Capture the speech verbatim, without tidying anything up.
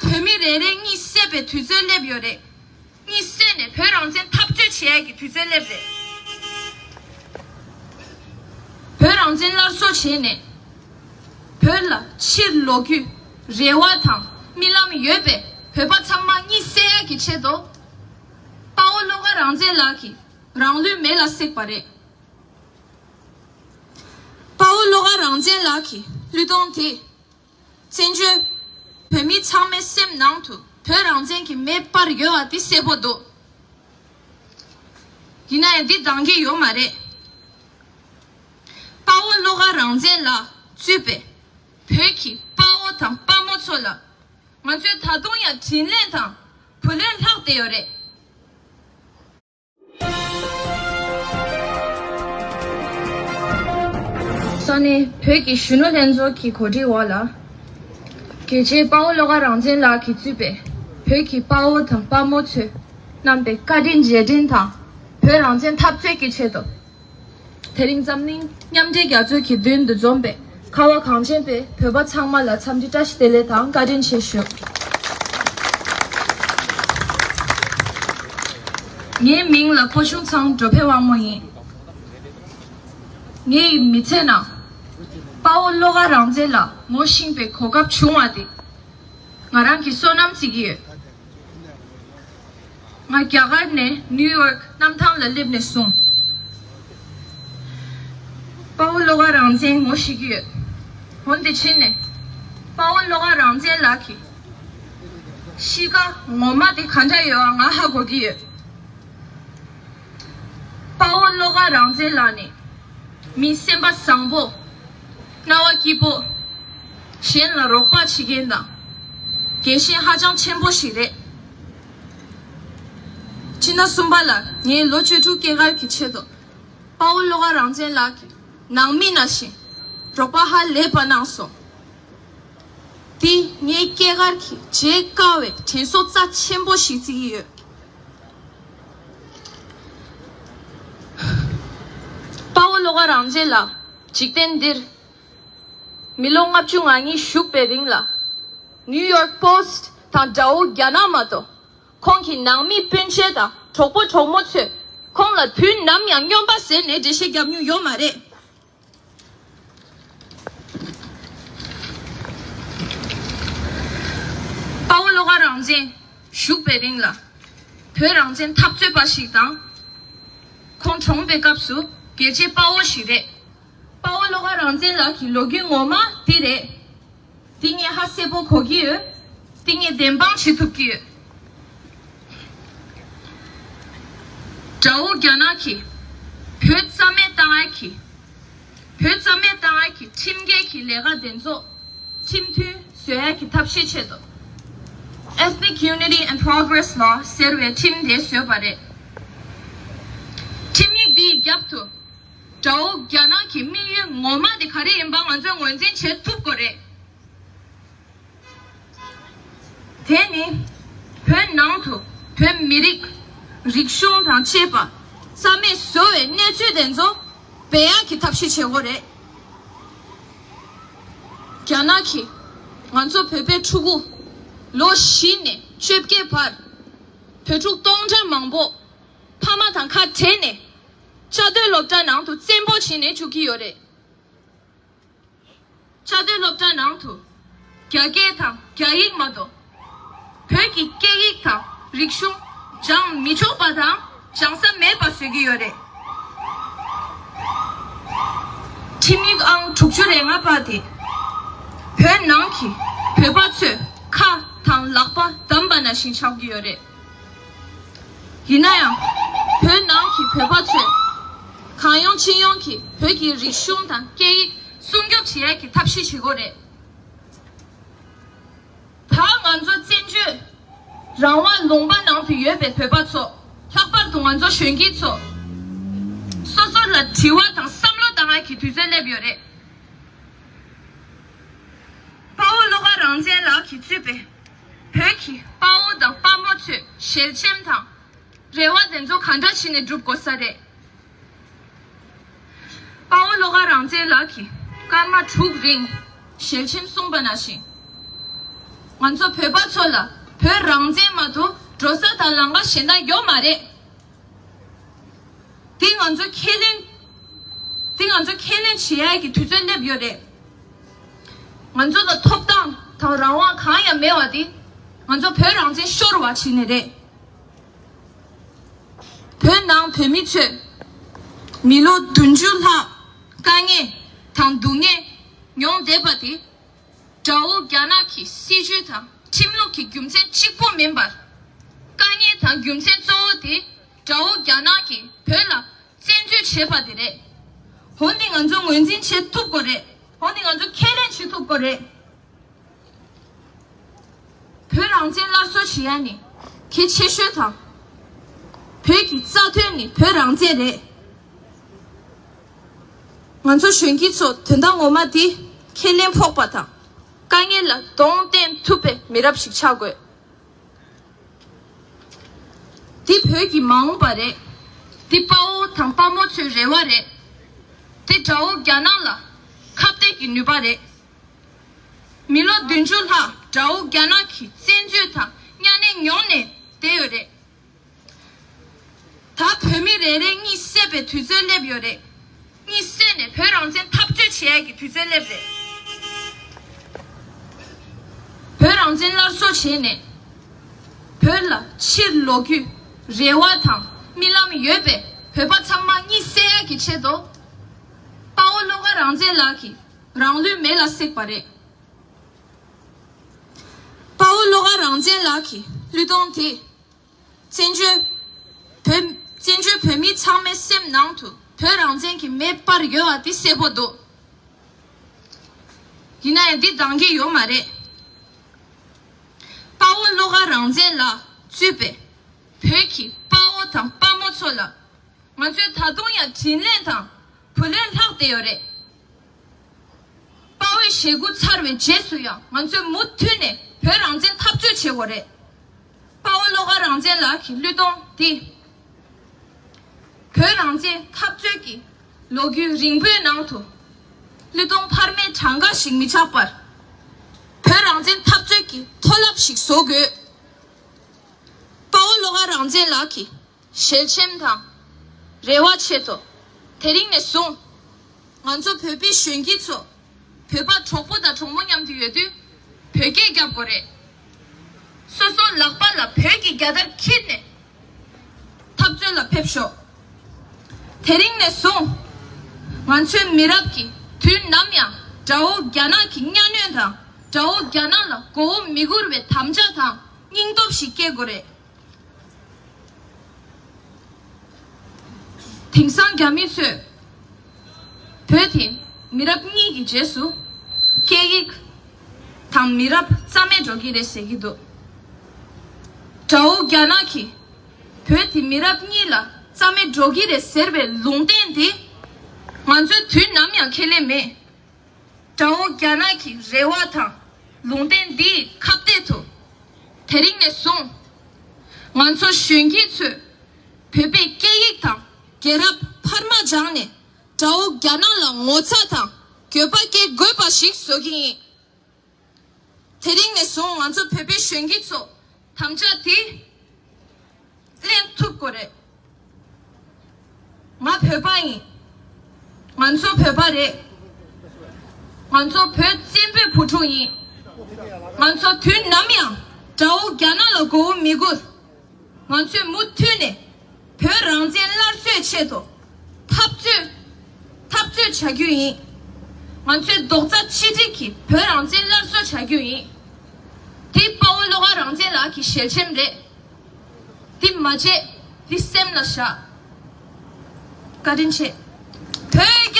བོད་མི་རེ་རེ་གཉིད་སད་པའི་དུས་ཚོད་སླེབས་ཡོད་རེད། གཉིད་སད་ནས་བོད་རང་བཙན་འཐབ་རྩོད་བྱེད་ཡག་གི་དུས་ཚོད་སླེབས་རེད། བོད་རང་བཙན་སླར་གསོ་བྱས་ནས། བོད་ལ་ཕྱིར་ལོག་རྒྱུའི་རེ་བ་དང་རྨི་ལམ་ཡོད་པའི་བོད་པ་ཚང་མ་གཉིད་སད་ཡག་གི་ཆེད་དུ། དཔའ་བོ་བློ་དགའ་རང་བཙན་ལགས་ཀྱིས་རང་ལུས་མེ་ལ་བསྲེགས་པ་རེད། དཔའ་བོ་བློ་དགའ་རང་བཙན་ལགས་ཀྱི་བློས་གཏོང་དེས། བཙན་བྱོལ་བོད་མི་ཚང་མའི་སེམས་ནང་དུ་བོད་རང་བཙན་གྱི་མེ་སྤར་ཡོད་པ་དེ་གསལ་པོ་འདུག་ཡིན་ན་ཡང་འདི་འདང་གི་ཡོད་མ་རེད། དཔའ་བོ་བློ་དགའ་རང་བཙན་ལགས་གཙོས་པའི་བོད་ཀྱི་དཔའ་བོ་དང་དཔའ་མོ་ཚོ་ལ་ང་ཚོས་ད་དུང་ཡང་དྲིན་ལན་དང་བུ་ལོན་ལྷག་བསྡད་ཡོད་རེད། ས་གནས་བོད་ཀྱི་གཞོན་ནུ་ལྷན་ཚོགས་ཀྱི་གོ་སྒྲིག་འོག་ལ། རྒྱལ་གཅེས་དཔའ་བོ་བློ་དགའ་རང་བཙན་ལགས་ཀྱིས་གཙོས་པའི་བོད་ཀྱི་དཔའ་བོ་དང་དཔའ་མོ་ཚོས་གནང་པའི་བཀའ་དྲིན་རྗེས་དྲན་དང་། བོད་རང་བཙན་འཐབ་རྩོད་ཀྱི་ཆེད་དུ། དེ་རིང་འཛམ་གླིང་མཉམ་འབྲེལ་རྒྱལ་ཚོགས་ཀྱི་མདུན་དུ་འཛོམས་པའི་ཁ་བ་གངས་ཅན་པའི་བོད་པ་ཚང་མ་ལ་འཚམས་འདྲི་བཀྲ་ཤིས་བདེ་ལེགས་དང་བཀའ་དྲིན་ཆེ་ཞུ། ངའི་མིང་ལ་ཕོ་ཆུང་ཚང་འགྲོ་ཕན་དབང་མོ་ཡིན། ངའི་མི་ཚེ་ནང་དཔའ་བོ་བློ་དགའ་རང་བཙན་ལགས་ངོ་ཤེས་པའི་གོ་སྐབས་བྱུང་བ་དེ་ང་རང་གི་བསོད་ནམས་བརྩི་གི་ཡོད། ང་རྒྱ་གར་ནས་ནིའུ་ཡོག་གནམ་ཐང་ལ་སླེབས་ནས་བཟུང་། དཔའ་བོ་བློ་དགའ་རང་བཙན་ངོ་ཤེས་ཀྱི་ཡོད། འོན་ཏེ་ཕྱིན་ནས་དཔའ་བོ་བློ་དགའ་རང་བཙན་ལགས་ཀྱི་གཤིས་ཀ་ངོ་མ་དེ་ག་འདྲ་ཡོད་ང་ཧ་གོ་གི་ཡོད། དཔའ་བོ་བློ་དགའ་རང་བཙན་ལགས་ནི་མི་སེམས་པ་བཟང་པོ། སྣང་བ་སྐྱིད་པོ། གཞན་ལ་རོགས་པ་བྱེད་མཁན་དང་། དགེ་མཁན་ཧ་ཅང་ཆེན་པོ་ཞིག་རེད། སྤྱི་ཟླ་གསུམ་པ་ལ་ངའི་ལོ་བཅུ་དྲུག་སྐྱེས་སྐར་གྱི་ཆེད་དུ། དཔའ་བོ་བློ་དགའ་རང་བཙན་ལགས་ཀྱིས་ནང་མི་ནང་བཞིན་རོགས་པ་ཧ་ལས་པ་གནང་སོང་། འདི་ངའི་སྐྱེས་སྐར་གྱི་བརྗེད་དཀའ་བའི་དྲན་གསོ་རྩ་ཆེན་པོ་ཞིག་བརྩི་གི་ཡོད། དཔའ་བོ་བློ་དགའ་རང་བཙན་ལགས་འཇིག་རྟེན་འདིར་མི་ལོ་ལྔ་བཅུ་ང་གཉིས་བཞུགས་པའི་རིང་ལ། ནིའུ་ཡོག་པོ་སི་ཊི་དང་དགྲ་བོ་རྒྱ་ནག་མ་གཏོགས། ཁོང་གི་ནང་མི་སྤུན་མཆེད་དང་གྲོགས་པོ་གྲོགས་མོ་ཚོས་ཁོང་ལ་དུས་ནམ་ཡང་སྨྱོན་པ་ཟེར་ནས་འགྲེལ་བཤད་བརྒྱབ་མྱོང་ཡོད་མ་རེད། དཔའ་བོ་བློ་དགའ་རང་བཙན་བཞུགས་པའི་རིང་ལ་བོད་རང་བཙན་འཐབ་རྩོད་པ་ཞིག་དང་། ཁོང་གྲོངས་པའི་སྐབས་སུ་རྒྱལ་གཅེས་དཔའ་བོ་ཞིག་རེད། དཔའ་བོ་བློ་དགའ་རང་བཙན་ལགས་ཀྱི་ལོ་རྒྱུས་ངོ་མ་འདི་རེད། འདི་ངས་ཧ་གསལ་པོ་གོ་གི་ཡོད། འདི་ངས་བདེན་དཔང་བྱེད་ཐུབ་ཀྱི་ཡོད། དགྲ་བོ་རྒྱ་ནག་གིས་བོད་རྩ་མེད་བཏང་ཡག་གི་བོད་རྩ་མེད་བཏང་ཡག་གི་ཁྲིམས་འགལ་གྱི་ལས་ཀ་དེ་ཚོ་ཁྲིམས་མཐུན་བཟོ་ཡག་གི་ཐབས་ཤེས་ཆེད་དུ། Ethnic Unity and Progress Law ཟེར་བའི་ཁྲིམས་དེ་བཟོས་པ་རེད། ཁྲིམས་ཡིག་འདིའི་རྒྱབ་ཏུ་དགྲ་བོ་རྒྱ་ནག་གི་དམིགས་ཡུལ་ངོ་མ་དེ་ག་རེ་ཡིན་པ་ང་ཚོས་ངོས་འཛིན་བྱེད་ཐུབ་དགོས་རེད། དེ་ནི་བོད་ནང་དུ་བོད་མི་རིགས་རིག་གཞུང་དང་བཅས་པ་རྩ་མེད་བཟོ་བའི་གནས་ཚུལ་དེ་ཚོ་སྦས་ཡག་གི་ཐབས་ཤེས་བྱེད་དགོས་རེད། རྒྱ་ནག་གིས་ང་ཚོ་བོད་པའི་ཕྲུ་གུ་ལོ་བཞི་ནས་བཅོ་བརྒྱད་བར་བོད་ཕྲུག་སྟོང་ཕྲག་མང་པོ་ཕ་མ་དང་ཁ་བྲལ་ནས་བཅའ་སྡོད་སློབ་གྲྭ་ནང་དུ་བཙན་པོ་བྱས་ནས་བཅུག་གི་ཡོད་རེད། བཅའ་སྡོད་སློབ་གྲྭ་ནང་དུ་རྒྱ་སྐད་དང་རྒྱ་ཡིག་མ་གཏོགས་བོད་ཀྱི་སྐད་ཡིག་དང་རིག་གཞུང་སྦྱང་མི་ཆོག་པ་དང་སྦྱང་ས་མེད་པ་བཟོ་གི་ཡོད་རེད། ཁྲིམས་ཡིག་ཨང་དྲུག་ཅུ་རེ་ལྔ་པ་དེ་བོད་ནང་གི་བོད་པ་ཚོས་ཁ་དང་ལག་པ་བསྡམས་པ་ནང་བཞིན་ཆགས་ཀྱི་ཡོད་རེད། ཡིན་ན་ཡང་བོད་ནང་གི་བོད་པ་ཚོས་གང་ཡོང་ཅི་ཡོང་གིས་བོད་ཀྱི་རིག་གཞུང་དང་སྐད་ཡིག་སྲུང་སྐྱོབ་བྱེད་ཡག་གི་ཐབས་ཤེས་བྱེད་དགོས་རེད། ད་ང་ཚོ་བཙན་བྱོལ་རང་དབང་ལུང་པ་ནང་དུ་ཡོད་པའི་བོད་པ་ཚོ། ལྷག་པར་དུ་ང་ཚོ་གཞོན་སྐྱེས་ཚོ། སོ་སོ་ལ་དྲི་བ་དང་བསམ་བློ་བཏང་ཡག་གི་དུས་ཚོད་སླེབས་ཡོད་རེད། དཔའ་བོ་བློ་དགའ་རང་བཙན་ལགས་ཀྱིས་གཙོས་པའི་བོད་ཀྱི་དཔའ་བོ་དང་དཔའ་མོ་ཚོས་ཞལ་ཆེམས་དང་རེ་བ་དེ་ཚོ་ག་འདྲ་བྱས་ནས་སྒྲུབ་དགོས་ས་རེད། དཔའ་བོ་བློ་དགའ་རང་བཙན་ལགས་ཀྱིས་སྐར་མ་དྲུག་རིང་ཞལ་ཆེམས་གསུངས་པ་ནང་བཞིན། ང་ཚོ་བོད་པ་ཚོ་ལ་བོད་རང་བཙན་མ་གཏོགས་འགྲོ་ས་དང་ལམ་ཁ་གཞན་དག་ཡོད་མ་རེད། དེ་ང་ཚོ་ཁས་ལེན། དེ་ང་ཚོ་ཁས་ལེན་བྱེད་ཡག་གི་དུས་ཚོད་སླེབས་ཡོད་རེད། ང་ཚོ་ལ་ཐོབ་ཐང་དང་རང་དབང་གང་ཡང་མེད་པ་དེ་ང་ཚོ་བོད་རང་བཙན་ཤོར་བ་བྱས་ནས་རེད། བོད་ནང་བོད་མི་ཚོས་མི་ལོ་བདུན་ཅུ་ལྷག་དཀའ་ངལ་དང་སྡུག་བསྔལ་མྱོང་བསྡད་པ་དེ། དགྲ་བོ་རྒྱ་ནག་གི་སྲིད་ཇུས་དང་ཁྲིམས་ལུགས་ཀྱི་རྒྱུ་མཚན་གཅིག་པོ་མིན་པར། དཀའ་ངལ་དང་རྒྱུ་མཚན་གཙོ་བོ་དེ་དགྲ་བོ་རྒྱ་ནག་གིས་བོད་ལ་བཙན་འཛུལ་བྱས་པ་དེ་རེད། འོ་འདི་ང་ཚོ་ངོས་འཛིན་བྱེད་ཐུབ་དགོས་རེད། འོ་འདི་ང་ཚོ་ཁས་ལེན་བྱེད་ཐུབ་དགོས་རེད། བོད་རང་བཙན་སླར་གསོ་བྱེད་ཡ་ནི་གལ་ཆེ་ཤོས་དང་། བོད་ཀྱི་རྩ་དོན་ནི་བོད་རང་བཙན་རེད། ང་ཚོ་གཞོན་སྐྱེས་ཚོ་དོན་དག་ངོ་མ་འདི་ཁས་ལེན་ཕོག་པ་དང་། དཀའ་ངལ་ལ་གདོང་བསྟན་ཐུབ་པའི་མི་རབས་ཤིག་ཆགས་དགོས། འདི་བོད་ཀྱི་མ་འོངས་པ་རེད། འདི་དཔའ་བོ་དང་དཔའ་མོ་ཚོའི་རེ་བ་རེད། འདི་དགྲ་བོ་རྒྱ་ནག་ལ་ཁ་གཏད་ཀྱི་ནུས་པ་རེད། མི་ལོ་བདུན་ཅུ་ལྷག་དགྲ་བོ་རྒྱ་ནག་གི་བཙན་འཛུལ་དང་གཉའ་གནོན་མྱོང་ནས་བསྡད་ཡོད་རེད། ད་བོད་མི་རེ་རེ་གཉིད་སད་པའི་དུས་ཚོད་སླེབས་ཡོད་རེད། གཉིད་སད་ནས་བོད་རང་བཙན་འཐབ་རྩོད་བྱེད་ཡག་གི་དུས་ཚོད་སླེབས་རེད། བོད་རང་བཙན་སླར་གསོ་བྱས་ནས། བོད་ལ་ཕྱིར་ལོག་རྒྱུའི་རེ་བ་དང་རྨི་ལམ་ཡོད་པའི་བོད་པ་ཚང་མ་གཉིད་སད་ཡག་གི་ཆེད་དུ། དཔའ་བོ་བློ་དགའ་རང་བཙན་ལགས་ཀྱིས་རང་ལུས་མེ་ལ་བསྲེགས་པ་རེད། དཔའ་བོ་བློ་དགའ་རང་བཙན་ལགས་ཀྱི་བློས་གཏོང་དེས། བཙན་བྱོལ་བོད། བཙན་བྱོལ་བོད་མི་ཚང་མའི་སེམས་ནང་དུ་བོད་རང་བཙན་གྱི་མེ་སྤར་ཡོད་པ་དེ་གསལ་པོ་འདུག་ཡིན་ན་ཡང་འདི་འདང་གི་ཡོད་མ་རེད། དཔའ་བོ་བློ་དགའ་རང་བཙན་ལགས་གཙོས་པའི་བོད་ཀྱི་དཔའ་བོ་དང་དཔའ་མོ་ཚོ་ལ། ང་ཚོས་ད་དུང་ཡང་དྲིན་ལན་དང་བུ་ལོན་ལྷག་བསྡད་ཡོད་རེད། དཔའ་བོའི་ཞེ་དགུ་ཚར་བའི་རྗེས་སུ་ཡང་ང་ཚོས་མུ་མཐུད་ནས་བོད་རང་བཙན་འཐབ་རྩོད་བྱེད་དགོས་རེད། དཔའ་བོ་བློ་དགའ་རང་བཙན་ལགས་ཀྱི་བློས་གཏོང་འདི། བོད་རང་བཙན་འཐབ་རྩོད་ཀྱི་ལོ་རྒྱུས་རིང་པོའི་ནང་དུ། བློས་གཏོང་འཕར་མའི་གྲངས་ཀ་ཞིག་མི་ཆགས་པར། བོད་རང་བཙན་འཐབ་རྩོད་ཀྱི་མཐོ་རླབས་ཤིག་བཟོ་དགོས། དཔའ་བོ་བློ་དགའ་རང་བཙན་ལགས་ཀྱི་ཞལ་ཆེམས་དང་རེ་བ་ཆེད་དུ། དེ་རིང་ནས་བཟུང་ང་ཚོ་བོད་པའི་གཞོན་སྐྱེས་ཚོ་བོད་པ་གྲོགས་པོ་དང་གྲོགས་མོ་མཉམ་དུ་ཡོད་དུས་བོད་སྐད་རྒྱབ་དགོས་རེད། སོ་སོ་ལག་པ་ལ་བོད་ཀྱི་རྒྱལ་དར་འཁྱེར་ནས་འཐབ་རྩོད་ལ་ཕེབས་ཤོག་དེ་རིང་ནས་བཟུང་ང་ཚོའི་མི་རབས་ཀྱིས་དུས་ནམ་ཡང་དགྲ་བོ་རྒྱ་ནག་གི་གཉའ་གནོན་དང་དགྲ་བོ་རྒྱ་ནག་ལ་མགོ་བོ་མི་སྒུར་བའི་དམ་བཅའ་དང་སྙིང་སྟོབས་ཤིག་སྐྱེ་དགོས་རེད། དེང་སང་རྒྱ་མི་ཚོས་བོད་དེ་མི་རབས་གཉིས་ཀྱི་རྗེས་སུ་སྐད་ཡིག་དང་མི་རབས་རྩ་མེད་འགྲོ་གི་རེད་ཟེར་གྱི་འདུག་དགྲ་བོ་རྒྱ་ནག་གིས་བོད་དེ་མི་རབས་གཉིས་ལ་རྩ་མེད་འགྲོ་གི་རེད་ཟེར་བའི་ལུང་བསྟན་དེ་ང་ཚོས་དུས་ནམ་ཡང་ཁས་ལེན་མེད། དགྲ་བོ་རྒྱ་ནག་གི་རེ་བ་དང་ལུང་བསྟན་འདིའི་ཁ་གཏད་དུ། དེ་རིང་ནས་བཟུང་ང་ཚོ་གཞོན་སྐྱེས་ཚོས་བོད་པའི་སྐད་ཡིག་དང་རྒྱལ་རབས་འཕར་མ་སྦྱངས་ནས་དགྲ་བོ་རྒྱ་ནག་ལ་ངོ་ཚ་དང་འགྱོད་པ་སྐྱེ་དགོས་པ་ཞིག་བཟོ་གི་ཡིན། དེ་རིང་ནས་བཟུང་ང་ཚོ་བོད་པའི་གཞོན་སྐྱེས་ཚོ་དམ་བཅའ་དེ་ལེན་ཐུབ་དགོས་རེད། ང་བོད་པ་ཡིན། ང་ཚོ་བོད་པ་རེད། ང་ཚོ་བོད་བཙན་པོའི་བུ་ཕྲུག་ཡིན། ང་ཚོ་དུས་ནམ་ཡང་དགྲ་བོ་རྒྱ་ནག་ལ་མགོ་བོ་མི་སྒུར། ང་ཚོས་མུ་མཐུད་ནས་བོད་རང་བཙན་སླར་གསོའི་ཆེད་དུ་འཐབ་རྩོད་འཐབ་རྩོད་བྱ་རྒྱུ་ཡིན། ང་ཚོས་རྡོག་རྩ་གཅིག་སྒྲིལ་གྱིས་བོད་རང་བཙན་སླར་གསོ་བྱ་རྒྱུ་ཡིན། འདི་དཔའ་བོ་བློ་དགའ་རང་བཙན་ལགས་ཀྱི་ཞལ་ཆེམས་རེད། འདི་མ་བརྗེད། འདི་སེམས་ལ་བཞག་བཀའ་དྲིན་ཆེ། བོད་